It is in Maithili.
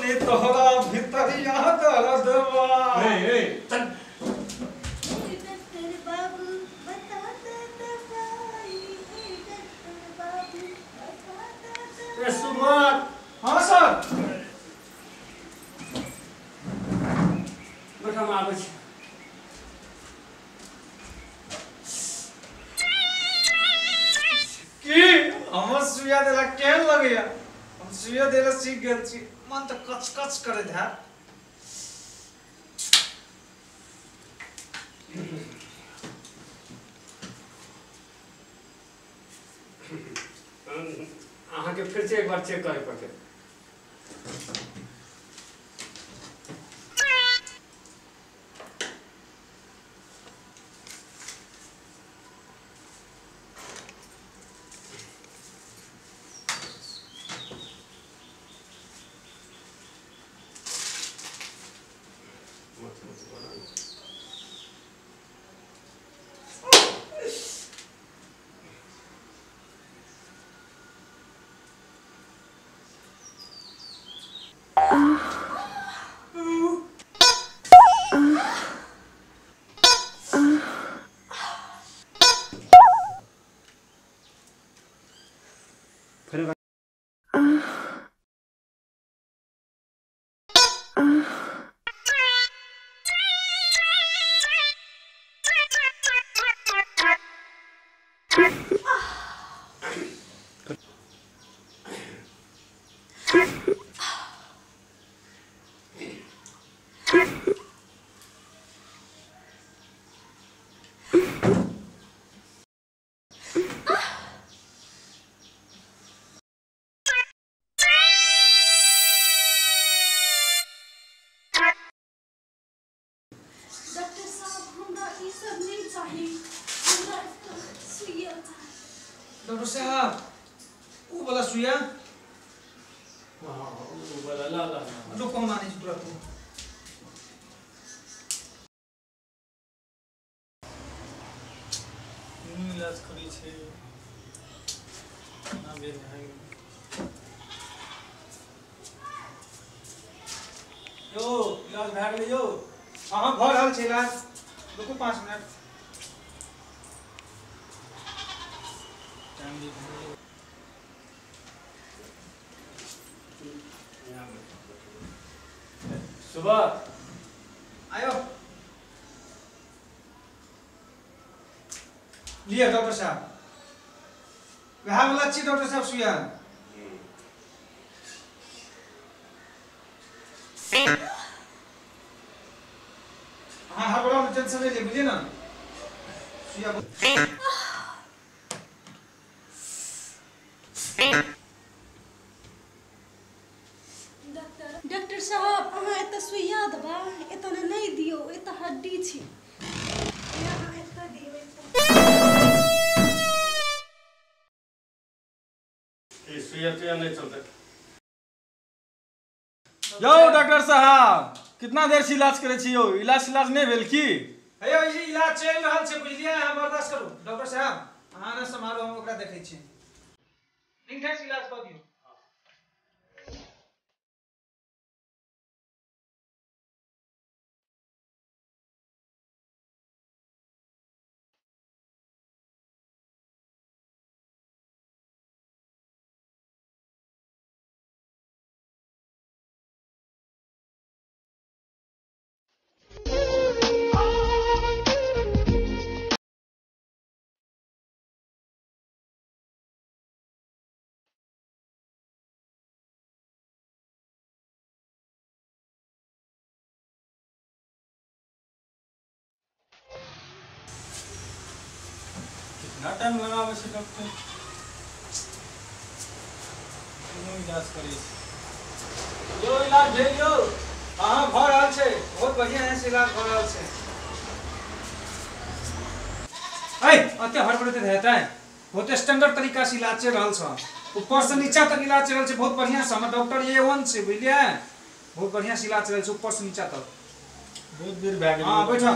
सुनी तोहरा भितरिया दर्दवा। ए ए चल। डॉक्टर बाबू बता दे दवाई, डॉक्टर बाबू बता दे। ए सुमन। हां सर। बैठ, हम आबै छी। की हमर सुइया देला केहन लगैया? हम सुइया देला सीख गेल छी, मन तऽ कच कच करैत हैत। अहाँके फिर से एक बार चेक करे पड़तै। डॉक्टर साहब हमरा ई सब नहीं चाही, हमरा एकटा सुइया चाही। डॉक्टर साहब ऊ वाला सुइया? हाँ ऊ वाला, ला ला ला। रुको हम आनै छी तुरंत। इलाज करै छै ना भेल है। यो इलाज भए गेलै यो। हाँ भऽ रहल छै इलाज, रुकू 5 मिनट। टाइम भी भऽ गेलै। सुबह आयो लिअ डॉक्टर साहब, वएह वाला छी डॉक्टर साहब सुइया। हाँ हड़बड़ा में टेंशन नहीं ले, बुझिए ना। सुइया डॉक्टर डॉक्टर साहब अहाँ एतऽ सुइया देबा, एतऽ नहीं दियौ, एतऽ हड्डी छी। अहाँ एतऽ दियौ, एतऽ। ई सुइया तुइया नहीं चलतै। यौ डॉक्टर साहब कितना देर से इलाज करै छी यौ? इलाज इलाज नहीं भेल की? हे यौ ई इलाज चलि रहल छै, बुझलियै? अहाँ बर्दाश्त करू डॉक्टर साहब, अहाँ ने सम्हारू, हम ओकरा देखै छी। नीक ढंग से इलाज कऽ दियौ। कितना टाइम लगाबै छै डॉक्टर? कोनो इलाज करै छै। यो इलाज भेल यौ। हाँ भऽ रहल छै, बहुत बढ़िया है से इलाज भऽ रहल छै। ऐ अते हड़बड़ैत हेतै, बहुत स्टैंडर्ड तरीका से इलाज चलि रहल छै, ऊपर से नीचा तक इलाज चलि रहल छै, बहुत बढ़िया से। हमर डॉक्टर A1 छै, बुझलियै? बहुत बढ़िया से इलाज चलि रहल छै ऊपर से नीचा तक। बहुत देर भए गेल। हाँ बैठो।